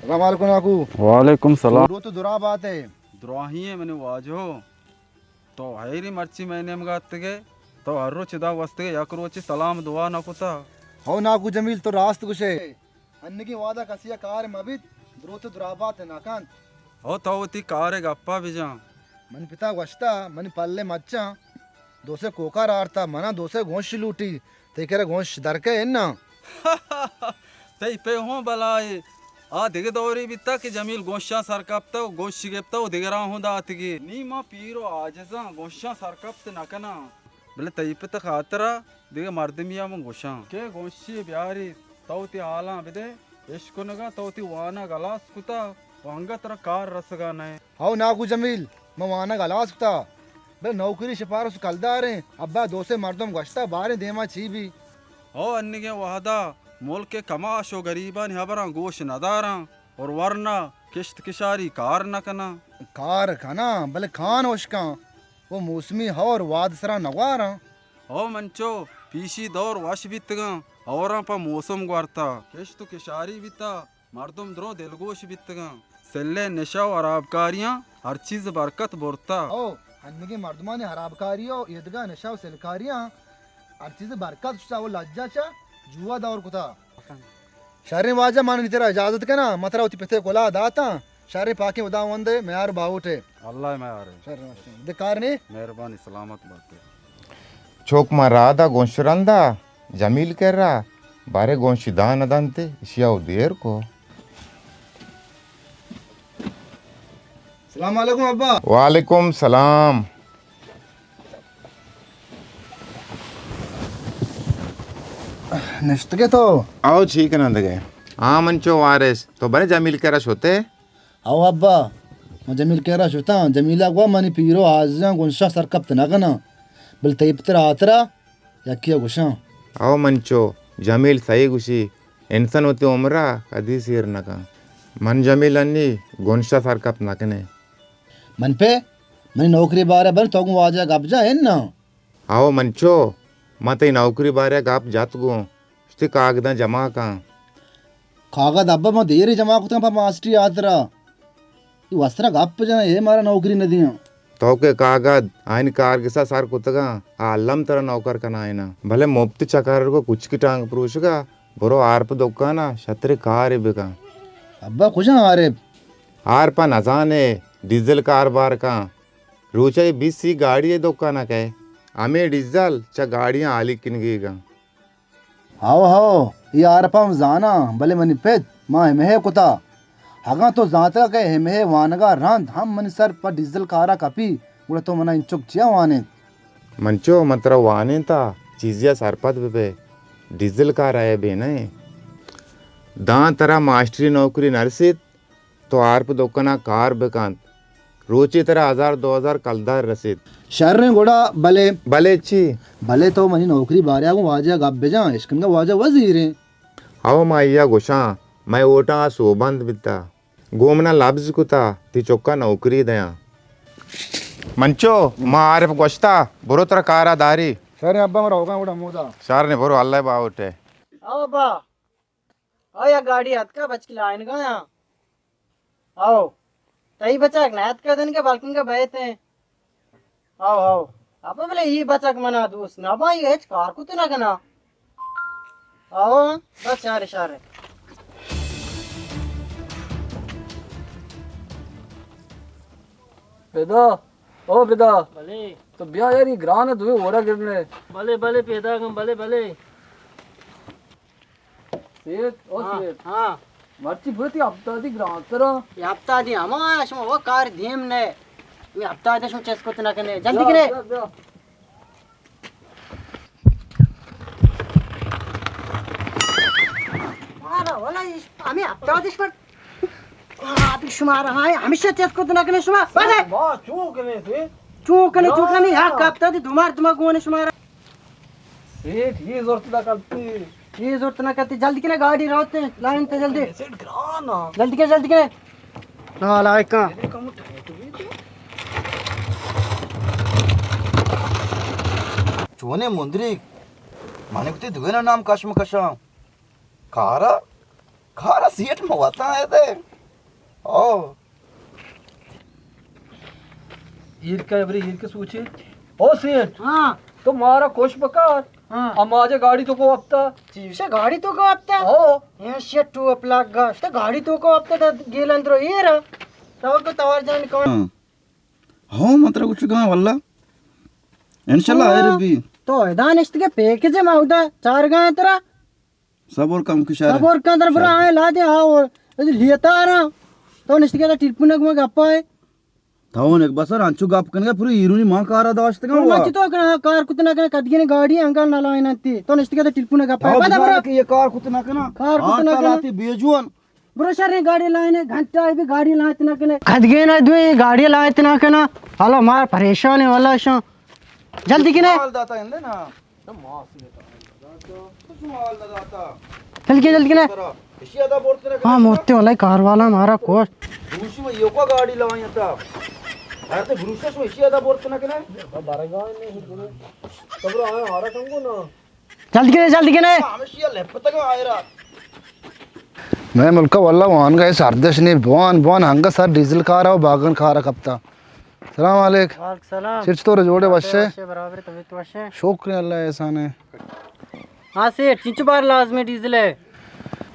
السلام علیکم ناکو۔ وعلیکم السلام۔ دروت و دراہ بات ئے۔ دراہی ئے منی واجہ۔ تو ہیری مرچی مئے نیمگا اتگے۔ تو ہر روچ ادا وستگے، یک روچی سلام دعا نہ کتا۔ ہو ناکو جمیل، تو راست گوشے۔ انگیں وہدا کسیا کار مہ بیت، دروت و دراہ بات نہ کنت۔ ہو تو وتی کارے گپا بجن۔ من پتا گوشتا، منی پلے مچاں دوسے کوکار آرتا، منا دوسے گونش لوٹی، تئی کرا گونش درکئے اناں؟ تئی پہ ہوں بلائے۔ آ دگہ دورے بیتا کہ جمیل گونشاں سر کپتا و گونش گپتا و دگراں ہوں داتگی۔ نی ما پیر و عاجزاں، گونشاں سر کپت نہ کناں۔ بلے تئی پت خاطرا دگہ مردمیا من گوشاں کہ گونشی بیاری، تو وتی حالاں بدے، اشکنگا تو وتی وانگ ہلاس کتا و انگت ترا کار رسگا نئے۔ ہو ناکو جمیل، من وانگ ہلاس کتا، بلے نوکری شپارس کلداریں۔ ابا دوسے مردم گوشتا، باریں دیما چی بی؟ ہو انگیں وہدا ملک کماش و گریبانی ہبراں گوش نداراں اور ورنا کشت کشاری کار نکناں۔ کار کناں، بلے کان ہشکاں و موسمی ہور واد سرا نگواراں۔ ہو منچو، پیشی دور وش بیتگاں، ہوراں پہ موسم گورتا، کشت و کشاری بیتا، مردم درو دلگوش بیتگاں۔ سلے نشہ و ہرابکاریاں ہر چیز برکت برتا۔ او، انگیں مردمانی ہرابکاری و ایدگہ نشہ و سلکاریاں ہر چیز برکت شتا و لجا چہ جوا دور کتا۔ شریں واجہ، من نی ترا اجازت کناں، من ترا وتی پتے کلاہ داتاں۔ شریں پاکیں ہداوندے میار باہوٹے۔ اللہ میار۔ شریں وشیں۔ دے کار نی؟ مہربانی، سلامت باتے۔ چوک ما رادا گونش رندا جمیل کرا، بارے گونشی دان دنتے، اشیا و دیر کو۔ سلام علیکم ابا۔ وعلیکم سلام۔ نشتگے تو؟ او چی کنندگے؟ ہاں منچو وارث، تو بنے جمیل کرا شتے؟ او ابا، من جمیل کرا شتاں، جمیلا گوا منی پیرو حاضراں گونشا سرکپت نہ کناں، بل تئی پتر ہاترا یکیا گوشاں۔ او منچو، جمیل سہی گوشی، انسان وتی عمرا کدی سیر نہ کن۔ من جمیل انی گونشا سرکپت نہ کنے۔ من پہ منی نوکری بارہ بر تو گوں واجہ گپ جا اناں۔ ہئو منچو، من تئی نوکری بارہ ء گپ جت گوں، اشتی کاگداں جمع کن۔ کاگد ابا من دیرے جمع کتگ پہ ماسٹری ہاترا۔ اے وسترا گپ جناں، اے مارا نوکری نہ دیاں۔ تو کہ کاگد آئین کارگسا سر کتگاں، آ الم ترا نوکر کنائیناں۔ بلے مپت چکر کو کچکی ٹانگ پروشگا، برو عارپ دکانا شترے کارے بکن۔ ابا کجا عارپ؟ عارپا نزانے، ڈیزل کار بار کن۔ روچ ء بیست سی گاڑی ء دکان ء کئے، ہمے ڈیزل چہ گاڑیاں ہالی کنگیگ انت۔ ہئو ہئو، اے عارپ ء ہم زاناں، بلے منی پت، ما ہمے کتا۔ اگاں تو زانتگ کہ ہمے وانگ ء رند ہم منی سر پہ ڈیزل کار ء کپی، گڑا تو منا انچک چیا وانینت؟ منچو، من ترا وانینتا، چیزے ء سرپد بہ بئے، ڈیزل کار ء بے نہ انت۔ داں ترا ماسٹری نوکری نہ رسیت، تو آرپ دکانا کار بکنت، روچے ترا ہزار دو ہزار کلدار رسیت۔ شریں گڑا، بلے۔ بلے چی؟ بلے تو منی نوکری باریا گوں واجہ گپ بجاں، اشکنگا واجہ وزیریں۔ ہئو ما ایا گوشاں، مئے ووٹاں آ سوبمند بیتا۔ گوں منا لبز کتا، تی چکا نوکری دیاں۔ منچو، ما عارف گوشتا، برو ترا کارا داری۔ شریں ابا، من روگاں گڑا مودا۔ شریں، برو، اللہ باوٹے۔ او ابا۔ او یک گاڑی اتکا بچک لائنگا آں۔ او۔ تئی بچک نہ اتکا دن کے بلکن کے بیت ہیں۔ او، او۔ ابا بلے ای بچک منا دوست نہ باں، ای ہچ کار کت نہ کنا۔ او، بس شارے، شارے۔ پیدا، او پیدا۔ بلے۔ تو بیا یار، ای گران ہے، دوئے وڑا گرنے۔ بلے، بلے، پیدا کن، بلے، بلے۔ سیٹھ، او ہاں، سیٹھ۔ ہاں۔ مرچی برتی ہفتادی گرانتر۔ اے ہفتادی ہما شما وہ کار دیم نے۔ اے ہفتادی شما چست کت نہ کنے۔ جلدی بیا، کنے۔ بیا، بیا۔ مارا ولا اش-، ہمیں ہفتادی شما۔ آ، بھی شمارا، ہاں، ہمیشہ چست کت نہ کنے شما۔ بس۔ ما چون کنے سیٹھ؟ چون کنے، چون کنے، ہاں۔ یک ہفتادی دو مار دما گونے شمارا۔ سیٹھ، یہ زورت نہ کرتی۔ یہ زورت نہ کرتی، جلدی کنے گاڑی روتے، لائن تے جلدی۔ سیٹھ گران آ۔ جلدی کنے، جلدی کنے۔ نا لائکا۔ چونے مندری، مانے کتی دوینا نام کشم کشاں۔ کارا، کارا سیٹھ موتا ہے دے۔ او۔ ایر کا ابری ایر کے سوچے۔ او سیٹھ۔ ہاں۔ تو مارا کوش بکار۔ ہاں۔ ہم آجا گاڑی تو کو ہفتا۔ چیوشا گاڑی تو کو ہفتا؟ او۔ یہ شیٹ ٹو اپ لاگ گا۔ تو گاڑی تو کو ہفتا تا گیل اندرو ایر۔ تو کو توار جان کون؟ ہاں۔ ہو، من ترا گوشگاں واللہ۔ انشاءاللہ ہاں۔ آئے ربی۔ تو ادا نشتگے پیکج ما ادا چارگاں ترا۔ صبر کم کشار۔ صبر کن در برا آئے لا دے آؤ۔ اجی لیتا را۔ تو نشتگے دا ٹیلیفون کو گپا ہے۔ تو نک بسر انچو گپ کنگا پوری ایرونی ما کارا داشتگا تو ہوا۔ مچ تو کنا کار کتنا کنا کدگی نے گاڑی انگل نہ لائن انتی۔ تو نشتگے دا ٹیلیفون گپا ہے۔ تو پدا بزانے برا۔ کہ یہ کار کتنا کنا۔ کار کتنا کنا۔ لاتی بیجوان۔ برو شر گاڑی لائنے، گھنٹہ بھی گاڑی لائت نہ کنے۔ کھد گئے نا دوئے گاڑی لائت نہ کنا۔ حالا مار پریشان ہے واللہ شان۔ جلدی کنے۔ مال داتا اندے نا۔ جلدی کنے، جلدی کنے۔ ہاں، مرتے واللہ کار والا مارا کوش۔ دوشی میں یوکا گاڑی لائیں تا۔ ہر تے بروشا شو اشی ادا بورت نہ کنے۔ برگا نہیں۔ تبرا آیا ہارا کنگو نا۔ جلد کنے، جلد کنے۔ مئے ملک ءَ واللہ وانگ ءَ سردش نی، بوان بوان ہنگا سر ڈیزل کارا و باگن کارا کپتا۔ سلام علیک۔ وعلیکم سلام۔ سر چطور جوڑے وشے؟ وشے برابر، طبیعت وشے؟ شکر اللہ احسان ہے۔ ہاں سیٹھ، چنچو بار لازمی ڈیزل ہے؟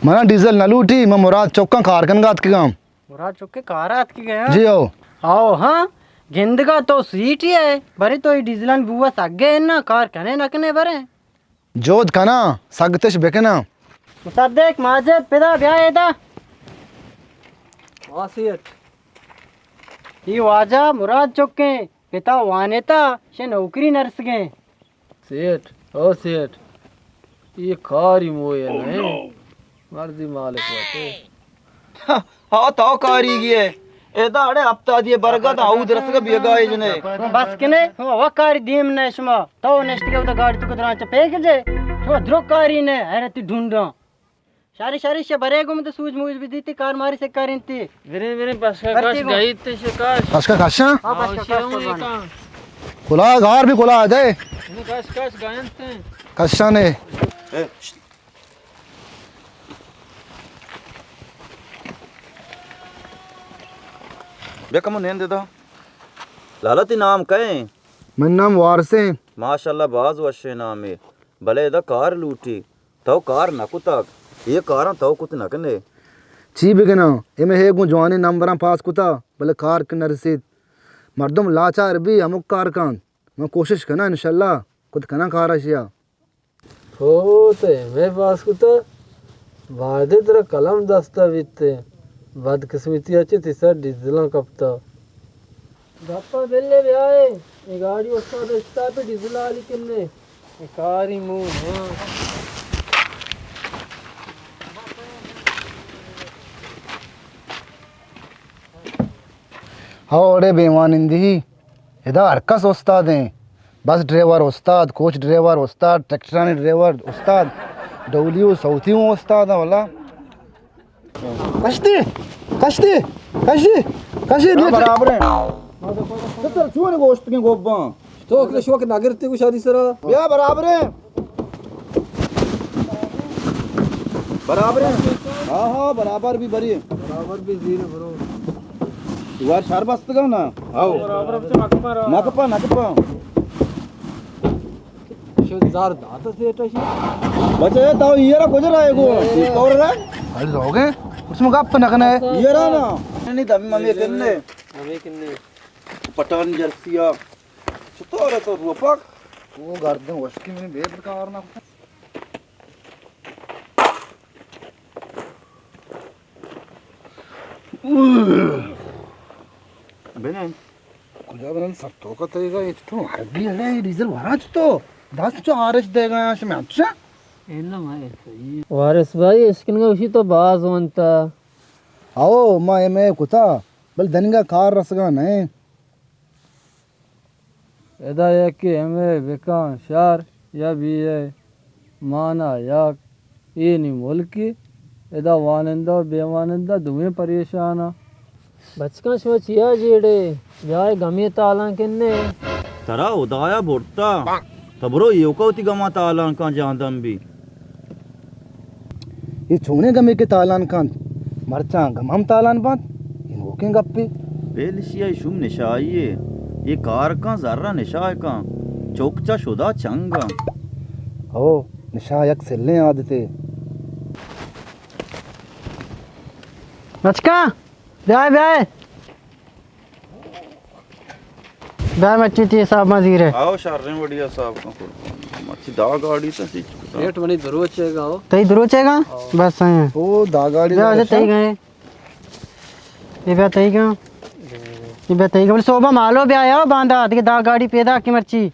منا ڈیزل نہ لوٹی، من مراد چوکاں کار کنگا اتکگاں۔ مراد چکے کار ءَ اتکگ ئے، ہاں؟ جی او۔ او ہاں، گندگا تو سیٹھی ئے، برے تو اے ڈیزلانی بو ءَ سگے نا، کار کنے نہ کنے برے؟ جہد کناں، سگتش بکناں۔ مصدق، ماجد، پدا بیا ادا۔ ہاں سیٹھ۔ اے واجہ مراد چکیں پتا وانیتا، شے نوکری نرسگیں۔ سیٹھ، او سیٹھ، اے کاری موئے نہ انت۔ مرضی مالک وتے۔ ہا، تو کاری گئے۔ ادا اڑے ہفتہ دیے برگا تا او درس کا بیگا ہے جنے۔ بس کنے، ہو کاری دیم نہ شما۔ تو نشت کے ادا گاڑی تو کدران چ پیک جے۔ شما درو کاری نہ، حیرتی ڈھونڈاں۔ شاری، شاری، شے برے گم تو سوج موج بھی دیتی، کار ماری سے کارینتی۔ برے، برے، پشکا کش گئی تے شکاش۔ پشکا کشاں؟ ہاں، پشکا کش قربان۔ کلا گار بھی کلا دے۔ کش، کش گائنتے۔ کشاں نے۔ بیا کمو نیند دا۔ لالا، تی نام کئے؟ من نام وارث ایں۔ ماشاءاللہ، باز وشیں نامے۔ بلے ادا کار لوٹی۔ تو کار نہ کتگ، اے کاراں تو کت نہ کنے۔ چی بکناں؟ اے مئے ہے گوں جوانیں نمبراں پاس کتا، بلے کار کہ نہ رسیت۔ مردم لاچار بی، ہمک کار کنت۔ من کوشش کناں، انشاءاللہ کت کناں کار اشیا۔ ہو، تو ایم اے پاس کتا، بایدے ترا قلم دستا بیتیں۔ بدقسمتی ءَ چہ تئی سر ڈیزلاں کپتا۔ گپا بلے بیائے، اے گاڑی استاد اشتاپ ڈیزل آلی کنے۔ اے کاری مون، ہاں۔ ہو، اڑے بے وانندہی۔ ادا ہر کس استاد ایں۔ بس ڈرائیور استاد، کوچ ڈرائیور استاد، ٹریکٹرانی ڈرائیور استاد، ڈولی و سوتی اوں استاد ایں والا۔ کشتی، کشتی، کشتی، کشتی، برابر ایں۔ تو تر چون گوشت کے گوباں؟ تو اکلے شوق نہ کرتے کو شادی سرا۔ بیا برابر ایں۔ برابر ایں۔ ہاں، ہاں، برابر بی بری۔ برابر بی زیر برو۔ دیوار شہر بستگا نا؟ آؤ۔ برابر بچے مکپا را۔ مکپا، مکپا۔ شو زار داتا سیٹا شی۔ بچے، تاو یہ را کجا رہے گو؟ اے۔ اور رہے؟ ارے، ہو گئے؟ اس میں گپ نہ کنے۔ یہ را نا۔ نہیں، دبی ممی کنے۔ ممی کنے۔ پٹان جرسیا۔ چطور ہے تو روپک؟ وہ گردن وشکی میں بے کار نہ۔ بنن۔ کجا بنن؟ سر تو کا تیگا، یہ تو ہر بھی ہے، یہ ڈیزل بھرا چ تو۔ دس چو آرش دے گا، شمع اچھا۔ وارث بھائی، اشکنگا اسی تو باز ونتا۔ آؤ، ما ایم اے کتا، بل دنگا کار رسگا نئے۔ ادا یکے ایم اے بکن شر یا بی اے، مانا یک، اے نی ملکے۔ ادا وانندہ و بے وانندہ دوئیں پریشان آں۔ بچکاں، شما چیا جیڑے؟ بیا اے گمے تالان کنے۔ ترا ہدایا برتا۔ تو برو ایوکا وتی گماں تالان کن، جاندم بی۔ اے چونیں گمے کہ تالان کنت؟ مرچاں گم ہم تالان بنت۔ کیں گپے؟ بل اشی ءَ شوم نشائی ءَ۔ اے کار کن زر ءَ نشا کن۔ چوک چا شدا چنگ ءَ۔ او، نشا یک سلیں عادتے۔ بچکاں، بیائے، بیائے۔ بیا مرچی تی حساب ما زیرے۔ آؤ شریں وڑی حساب کن قربان۔ مرچی دا گاڑی تا سی چکتا۔ ریٹ منی دروچے گا ہو۔ تئی دروچے گا؟ آؤ۔ بس ہیں۔ او دا گاڑی بیا دا واجہ تئی گئے۔ یہ بیا تئی گا۔ یہ بیا تئی گا۔ بولے صوبہ مالو بیا یاو باندا۔ دیکھے دا گاڑی پیدا کی مرچی۔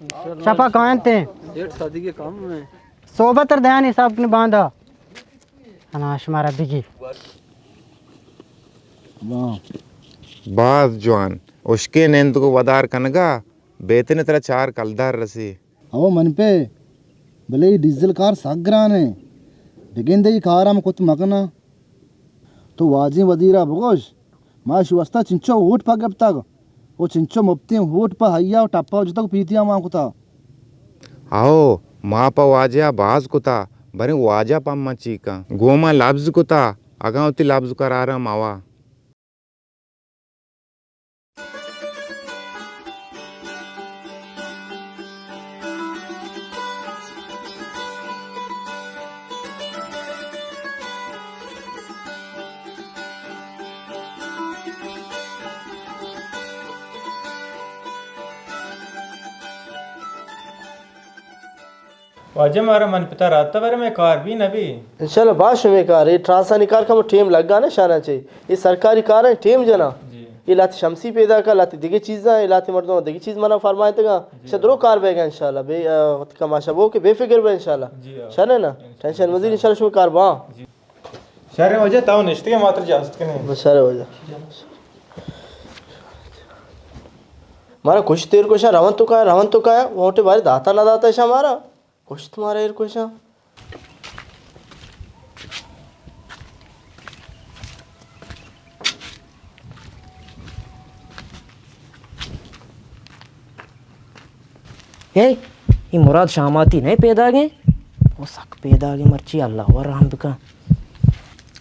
شپا کائن تے۔ ریٹ سادی کے کم میں۔ صوبہ تر دیان حساب کن باندا۔ انا شمارا بگی۔ باز جوان۔ اشکے نندگ ءُ ودار کنگا، بیتن ترا چار کلدار رسی۔ او من پہ، بلے اے ڈیزل کار سک گران ایں۔ بگندے اے کار ہم کت مکناں۔ تو واجہیں وزیرا بگوش، ما اشی واسطہ چنچو ووٹ پہ گپتگ ءُ چنچو مپتیں ووٹ پہ ہیا ءُ ٹپا جتگ ءُ پیتیا مان کتا۔ ہئو، ما پہ واجہ ءَ باز کتا، بلے واجہ پہ ما چی کن؟ گوں ما لبز کتا، اگاں وتی لبز قراراں موا۔ واجہ مارا من پتا راتا برے مئے کار بی نہ بی۔ انشاءاللہ باش ہمے کار، اے ٹرانسانی کار کمو ٹیم لگا نا شانا چے۔ اے سرکاری کار ہیں، ٹیم جنا۔ جی۔ اے لاتے شمسی پیدا کا، لاتے دگہ چیزاں، اے لاتے مردم دگہ چیز منا فرمائتگا۔ جی۔ شا درو کار بیگا انشاءاللہ۔ بے، آ، وقت کماشا بو کہ بے فکر بے انشاءاللہ۔ جی، آ۔ شانا نا؟ انشاءاللہ۔ ٹینشن مزیر انشاءاللہ شما کار با۔ جی۔ شر واجہ تاو نشتگے ماتر جاست کنے۔ بس شر واجہ۔ مارا کشت ایر کشاں، رون تو کایا، رون تو کایا، ووٹے بارے داتا نہ داتا ایشاں مارا۔ کشت مارا ایر کشاں۔ اے، اے مراد شاماتی نئے پیداگیں؟ او سک پیداگیں مرچی، اللہ و رحم بکن۔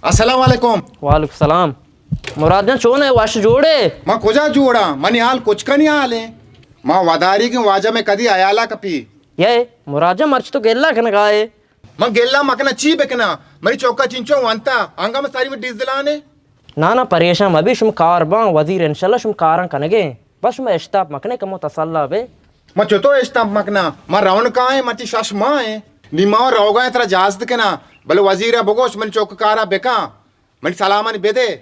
السلام علیکم۔ وعلیکم السلام۔ مراد جان، چون ئے؟ وش جوڑ ئے؟ ما کجا جوڑاں؟ منی حال کچکانی حال ایں۔ ما وداریگیں، واجہ مئے کدی حیالا کپی۔ یے، مراد جان، مرچی تو گلہ کنگا ئے۔ من گلہ مکناں، چی بکناں؟ منی چوکا چنچو ونتا، انگا من ساری من ڈیزلانے۔ نا نا، پریشان مبی، شما کار باں، وزیر انشاءاللہ شما کاراں کنگے۔ بس شما اشتاپ مکنے، کمو تسلا بے۔ من چتو اشتاپ مکناں؟ من رون کائیں، مرچی شش ماہ ایں۔ نی ما روگا ایں، ترا جاست کناں، بلے وزیرا بگوش منی چوک کارا بکاں، منی سلامانی بدے۔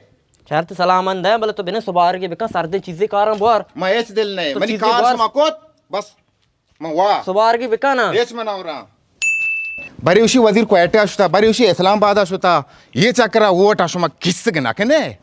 شرط سلامانی دے، بلے تو بنے سبارگی بکاں، سردیں چیزے کاراں بوار۔ من ہچ دل نئے، تو منی چیزے کار بوار۔ شما کت، بس۔ من وا۔ سبارگی بکانا۔ ہچ من اوراں۔ بری اشی وزیر کوئٹہ شتا، بری اشی اسلام آباد شتا۔ یہ چکرا ووٹ شما کس نہ کنے۔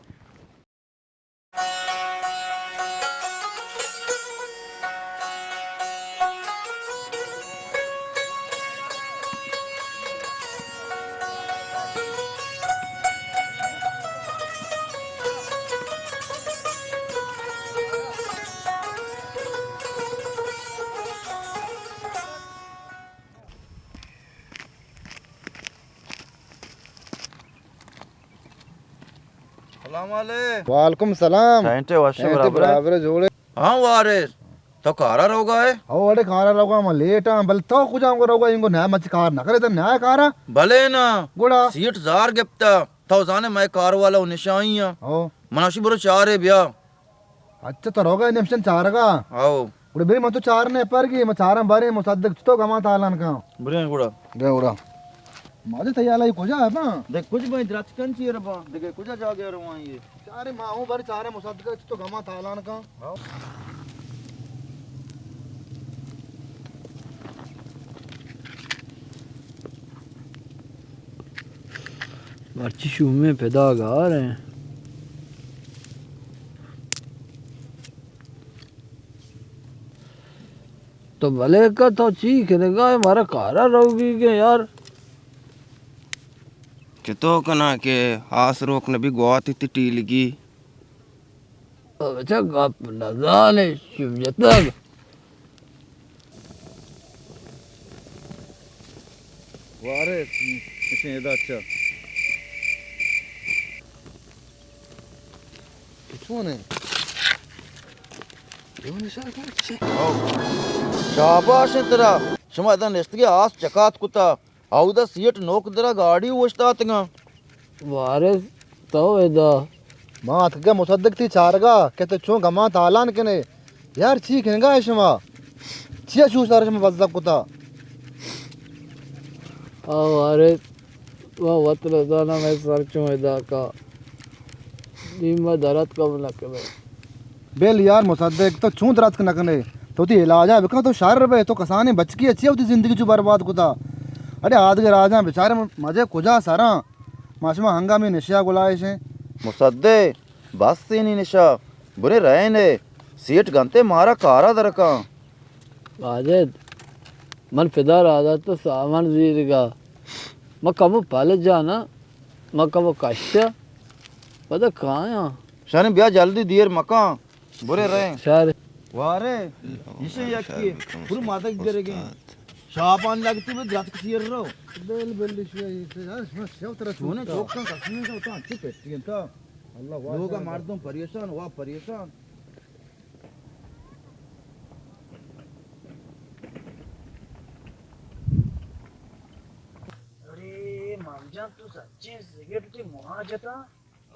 سلام علیکم۔ وعلیکم سلام۔ سائنٹے وش سائنٹے برابر ہے؟ برابر ہے، جوڑے۔ ہاں وارث، تو کارا روگا ہے؟ او اڑے کارا روگا، ما لیٹ ہاں، بل تو کجا ہم روگا، انگو نہ مچ کار نہ کرے، تو نہ کارا۔ بلے نا۔ گڑا؟ سیٹ زار گپتا، تو زانے میں کار والا و نشائی ہاں۔ او۔ مناشی برو چارے بیا۔ اچھا، تو روگا نمشن چارگا؟ آؤ۔ گڑا برے من تو چار نے پر گی، من چاراں برے مصدق چتو گما تالان کاں۔ برے گڑا۔ گڑا گڑا۔ ماجد تئی حالا کجا ہے با؟ دیکھ کچھ بھائی درچکن چیر با، دیکھ کجا جا گیا رواں یہ۔ چارے ما ہوں بر چارے مصدق چتو گما تالان کاں۔ مرچی شومیں پدا گار ہیں۔ تو بلے کا تو چی کنگا ہے، مارا کارا روگی گے یار۔ چتو کنا کہ آس روک نبی گواتی تی ٹیلگی۔ او بچا گپ نزانے، چپ جتگ۔ وارے، اشیں ادا چا۔ چون اِنت؟ شاباش اِنت ترا۔ شما ادا نشتگے آس چکات کتا۔ اودا سیٹ نوک درا گاڑی اوشتاتگاں۔ وارث، تو ادا؟ ما اتکگاں مصدق تئی چارگا کہ تو چون گمان تالان کنے۔ یار، چی کنگا ئے شما؟ چیا چوش دار شما بزگ کتا؟ آ وارث، ما وت نزاناں مئے سر چون ادا کا۔ نی ما در اتکم نہ کنیں۔ بل یار مصدق، تو چون در اتک نہ کنے؟ تو وتی علاجا بکن، تو شر بئے، تو کسانیں بچکی ئے، چیا وتی زندگی چو برباد کتا؟ اڑے آدگہ راجاں بچارے مزے کجا سراں؟ ما شما ہنگامی نشہ گلائش ایں۔ مصدق، بس اینی نشہ، برے رہنے، سیٹ گنتے مارا کارا درکاں۔ واجد، من پدا رادا تو سامان زیرگا۔ ما کمو پل جانا، ما کمو کشتا، پدا کایاں۔ شریں بیا جلدی دیر مکاں، برے رہیں۔ شر۔ وارے، ایشے یکی، برو مادک گرگیں۔ شاپان لگتی بہ درتک چیر رو۔ بل، بل، ایشے، ایشے، شما شو ترا چونے چوکاں کسنے شو تاں چی پٹی انت؟ اللہ واجد۔ لوگا مردم پریشان، وا پریشان۔ ارے مام جان، تو سچیں سگریٹ تی مہا جتا؟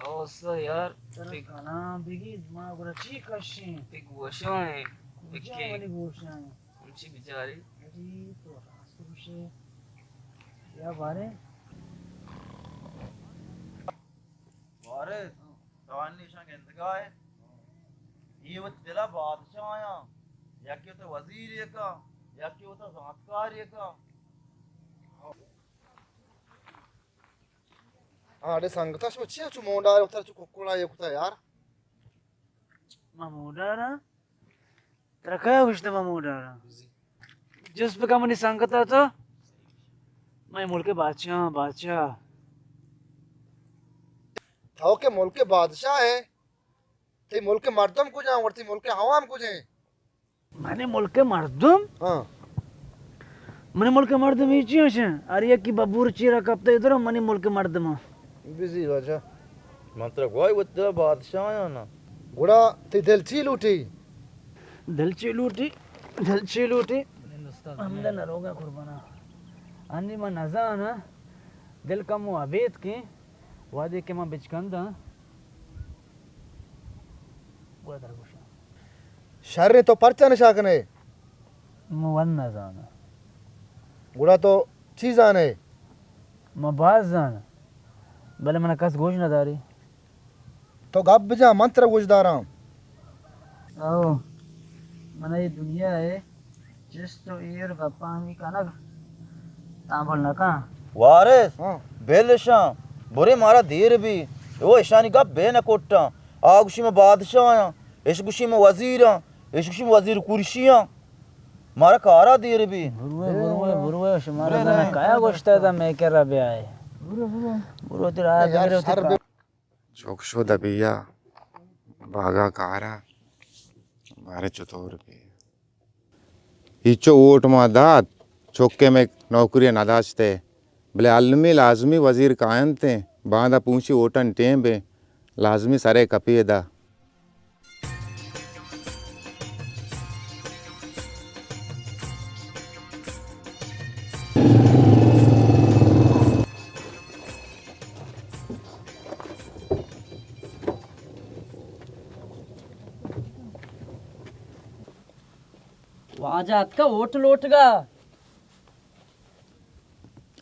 او سا یار، ترا تک کنا بگی، ما گڑا چی کشیں؟ تک گوشاں ایں۔ کجا تکی منی گوشاں ایں؟ ہمچی بچاری۔ ارے تو راست گوشے۔ یا بارے؟ وارث، تو انی ایشاں گندگا ئے؟ اے وت دلا بادشاہ آیاں، یکے وتا وزیر یکا، یکے وتا زانتکار یکا۔ آ، اڑے سنگتا، شما چیا چو مونڈا ئے، وتا چو ککڑا ئے کتا یار؟ ما مونڈا را؟ ترا کیا گوشت ما مونڈا را؟ جست بکن منی سنگتا تو؟ ما اے ملک بادشاہ آں، بادشاہ۔ تو کہ ملک بادشاہ ئے، تئی ملک مردم کجا اَنت، ورتی ملک عوام کجا اَنت؟ منی ملک مردم؟ ہاں۔ منی ملک مردم اے چی اِنت؟ ہر یکی ببور چیرا کپتہ ادھر منی ملک مردم۔ بزی واجہ۔ من ترا گوای وت دل بادشاہ آں نا۔ گڑا تئی دل چی لوٹی؟ دل چی لوٹی؟ دل چی لوٹی؟ ہمدا نہ روگا قربانا۔ انی من نزاناں دل کمو ابیت کہ وہدے کہ من بچکنداں گڑا در گوشاں۔ شریں، تو پرچا نشہ کنے؟ من وت نہ زاناں۔ گڑا تو چی زانے؟ من باز زاناں، بلے من کس گوش نہ داری۔ تو گپ بجا، من ترا گوش داراں۔ او، من اے دنیا ءِ چست و ایر گپانی کنگ تامل نہ کن۔ وارث، ہاں۔ بل اشاں، برے مارا دیر بی۔ او اشانی گپ بے نہ کٹاں۔ آ گوشی من بادشاہ آں، اش گوشی من وزیر آں، اش گوشی من وزیر کرسی آں۔ مارا کارا دیر بی۔ بروے، بروے، بروے، شمارا برے زنا رہے۔ کایا گوشتا دا میں کرا بیائے۔ برو، برو۔ برو تیرا اے یار، بگرے ہوتی سر کا۔ بے- چک شو دبیا، باگا کارا، بارے چطور بی؟ ہیچو ووٹ ما دات، چکے میں نوکری نہ داشتے، بلے المی لازمی وزیر کاینتے، باندا پونچی ووٹن ٹیم بے، لازمی سرے کپی دا۔ واجہ اتکا ووٹ لوٹگا۔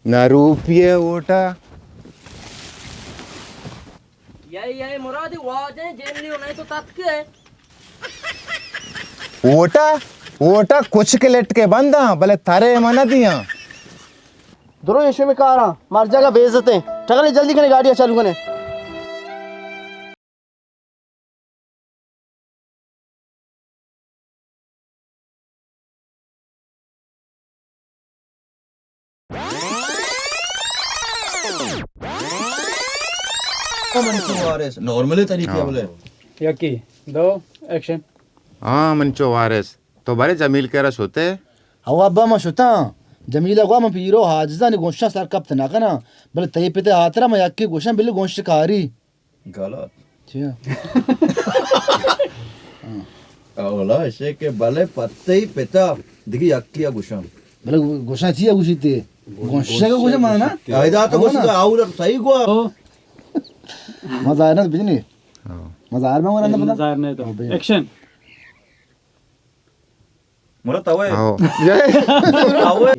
نہ روپیے ووٹا۔ یے، یے مراد واجہ جیب لیو نہیں تو تتکے۔ ووٹا، ووٹا کچک لٹ کے بنداں، بلے ترے من دیاں۔ درو ایشی میں کاراں، مر جاگا بے عزت ہیں۔ ٹکرے جلدی کنے گاڑی چالو کنے۔ من چو وارث، نارمل طریقے ہاں۔ بولے۔ یکی، دو، ایکشن۔ ہاں، من چو وارث۔ تو بارے جمیل کرا شتے؟ ہو ابا، من شتاں۔ جمیل گوا من پیرو حاجزانی گوشاں سر کپت نہ کناں، بلے تئی پتے ہاترا من یکی گوشاں بلے گوش کاری۔ غلط۔ چیا؟ اولا اشے کہ بلے پہ تئی پتا دگہ یکے ءَ گوشاں۔ بلے گوشاں چیا گوشیت؟ گوشگ ءَ گوشاں مانا؟ ایدا تو گوشت، آؤ صحیح گوا۔ ما ظاہر نہ بجنی۔ ما ظاہر میں ورنہ پتا۔ ظاہر نہیں تو۔ ایکشن۔ مراد، تو ئے؟ آؤ۔ تو ئے؟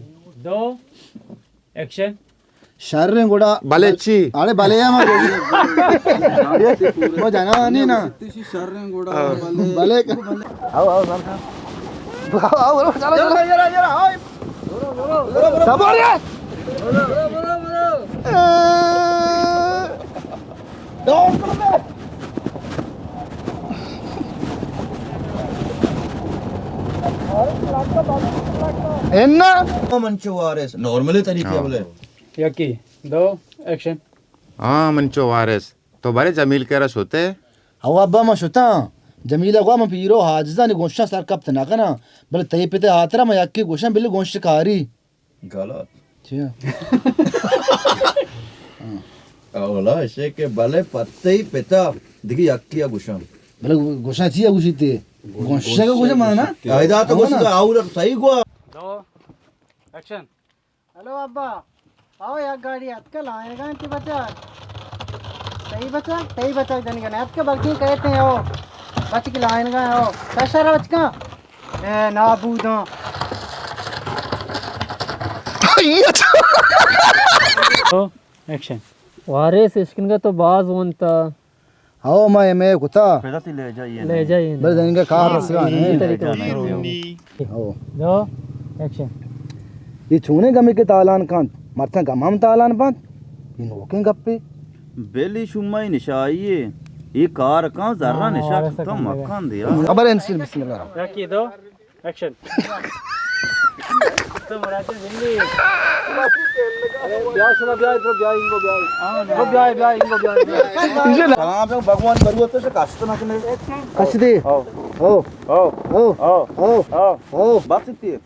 دو، ایکشن۔ شریں گڑا۔ بلے چی؟ اڑے بلے ہم۔ وہ جانا نہیں نا۔ شریں گڑا۔ بلے۔ آؤ، آؤ، آؤ۔ آؤ، آؤ، چلو، چلو۔ صبر ہے۔ انا۔ منچو وارث، نارمل طریقے بلے۔ یکی، دو، ایکشن۔ ہاں، منچو وارث، تو بارے جمیل کرا شتے؟ او ابا، ما شتاں۔ جمیل گوا من پیرو حاجزانی گوشاں سر کپت نہ کناں، بلے تئی پتے ہاترا من یکی گوشاں بلے گوش کاری۔ غلط۔ چیا؟ اولا اشے کہ بلے پہ تئی پتا دگہ یکے ءَ گوشاں۔ بلے گوشاں چیا گوشیت؟ گوشگ ءَ گوشاں مانا؟ ایدا تو گوشت، آؤ صحیح گوا۔ دو، ایکشن۔ ہلو ابا، آؤ یک گاڑی اتکا لائنگا انت بچک۔ تئی بچک، تئی بچک جنگا نہ اتکا بلکیں کہتے ہیں او۔ بچک لائنگا او۔ کشا روچ کن۔ اے نابوداں۔ او، ایکشن۔ وارث اشکنگا تو باز ونتا۔ ہو، ما ایم اے کتا۔ پیدا تئی لہجہ یہ لہجہ یہ بلے دنگا کار ہاں، رسگا یہ نہیں۔ طریقہ ہو۔ دو، ایکشن۔ یہ چونے گمی کے تالان کانت، مرچاں گم ہم تالان بانت، یہ نوکیں گپے۔ بلی شمائی نشائی ہے، یہ کار کان ذرہ ہاں، نشا ویسا کتا کم لگا۔ مکان دیا۔ خبر ہے انسان، بسم اللہ الرحمن۔ یکی دو۔ ایکشن۔ تو مراد زندگی۔ بیا شما بیا، تو بیا، اینگو بیا۔ تو بیا، بیا، اینگو بیا۔ سلام بھگوان، بروت تو کشت نہ کنے۔ کشت دے۔ او۔ او۔ او۔ او۔ او۔ او۔ او۔ بس اتنی۔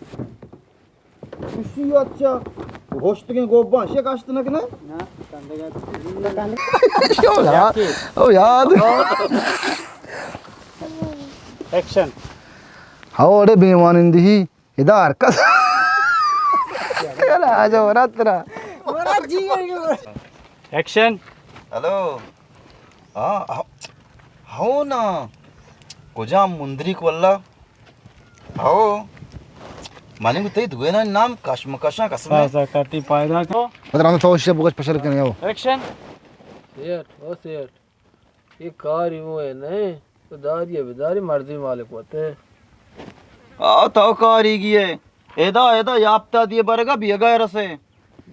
خوشی اچھا۔ ہوشتگیں گوباں شے کشت نہ کنے۔ او یار۔ او یار۔ ایکشن۔ ہاؤ اڑے بے مانندہی۔ ادا ہر کس۔ یلا، آجا ورا ترا۔ ایکشن۔ ہلو۔ ہاں، ہو، ہو نا۔ کجام مندری کو اللہ؟ ہو۔ منی گو تئی دوینا نام کشمکشاں قسم ہے۔ سا، سا، کاٹی پائدہ کو۔ مطلب، ہم تو شب کچھ پشل کرنے ہو۔ ایکشن۔ سیٹ، او سیٹ۔ اے کاری وہ ہے نہیں، تو داری ہے بداری، مرضی مالک ہوتے۔ آ، تو کاری گی ہے۔ ایدا، ایدا، یاپتا دیے برگا بیگا رسے۔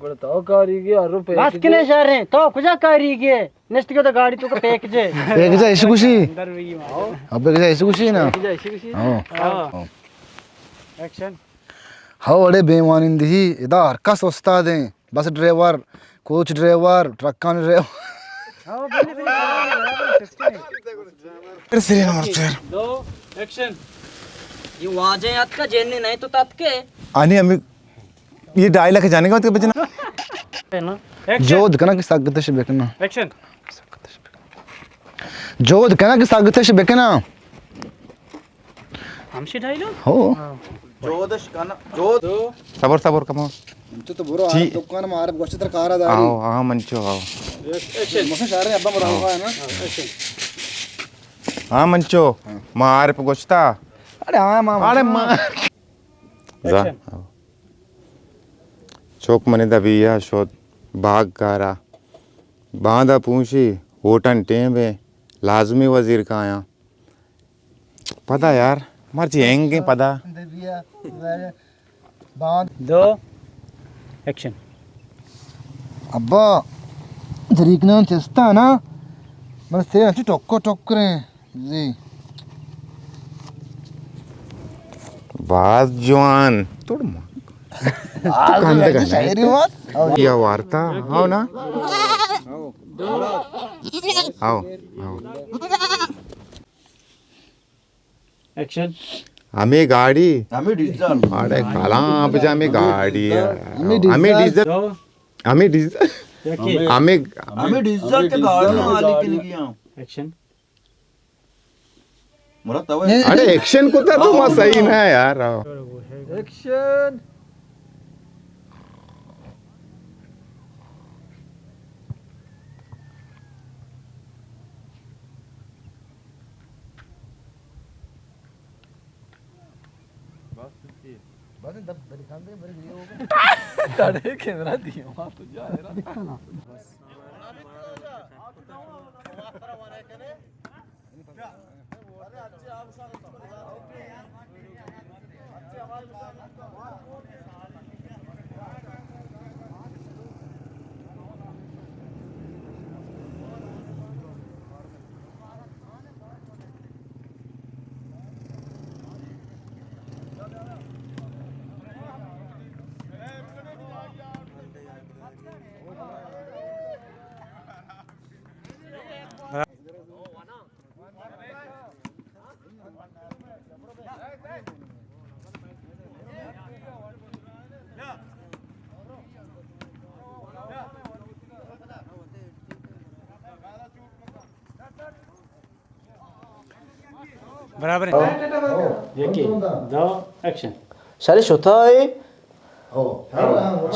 گڑا تو کاری گی، ہر رو پیک بس کنے شہر ہیں، تو کجا کاری گی ہے؟ نشت کے تو گاڑی تو کو پیک جے۔ پیک جا، ایسے کچھ ہی۔ اندر بھی ماؤ۔ اب پیک جا، ایسے کچھ ہی نا۔ پیک جا، ایسے کچھ ہی۔ ہاں۔ ہاں۔ ہاں۔ ایکشن۔ ہو، اڑے بے مانندہی، ادا ہر کس استاد ہیں۔ بس ڈرائیور، کوچ ڈرائیور، ٹرکانی ڈرائیور۔ پھر سری نمبر پھر۔ دو، ایکشن۔ یہ واجہ یاد کا جن نہیں تو تات کے۔ آنی ہمیں یہ ڈھائی لاکھ جانے کا مطلب بچنا۔ ایکشن۔ جود کنا کہ سگتش بکنا۔ ایکشن۔ جود کنا کہ سگتش بکنا۔ ہمشی ڈائیلاگ؟ ہو۔ ہاں۔ جودش کن، جود۔ صبر، صبر کمو۔ تو تو برو، چی؟ آ دکان ما عارف گوشت تر کارا داری۔ آؤ، ہاں، منچو، آؤ۔ ایکشن۔ مسا شہر ابا مرا ہوا ہے نا۔ ایکشن۔ ہاں، منچو۔ ہاں۔ ما عارف گوشتا۔ اڑے ہاں، ما، اڑے ما۔ زا، ایکشن۔ آؤ۔ چوک منی دبیا شد باغ کارا۔ باندا پونشی، ہوٹن ٹیم ہے، لازمی وزیر کایاں۔ پدا یار، مرچی ہنگیں پدا۔ دو، ایکشن۔ ابا، دریکنان چستا نا، من سے انچو ٹکو ٹکریں، زی۔ باز جوان، توڑ ما۔ باز کندگ جوان، شاعری مات۔ یا وارتا، ہاؤ نا؟ How, how. ایکشن۔ ہمے گاڑی۔ ہمے ڈیزل۔ اڑے کلام بجا ہمے گاڑی۔ ہمے ڈیزل۔ ہمے ڈیزل۔ دو۔ ہمے ڈیزل۔ یکی۔ ہمے۔ ہمے ڈیزل تے گاڑی حالی کنگی ہاں۔ ایکشن۔ اڑے ایکشن کتا تو ما صحیح نہ یار. ایکشن. بس دب بری کھان دے، بری گری ہو گئے. کڑے کیمرہ دیو، وہاں تو جا رہا. برابر ہے. یکی، دو، ایکشن. شالی شتا ہے.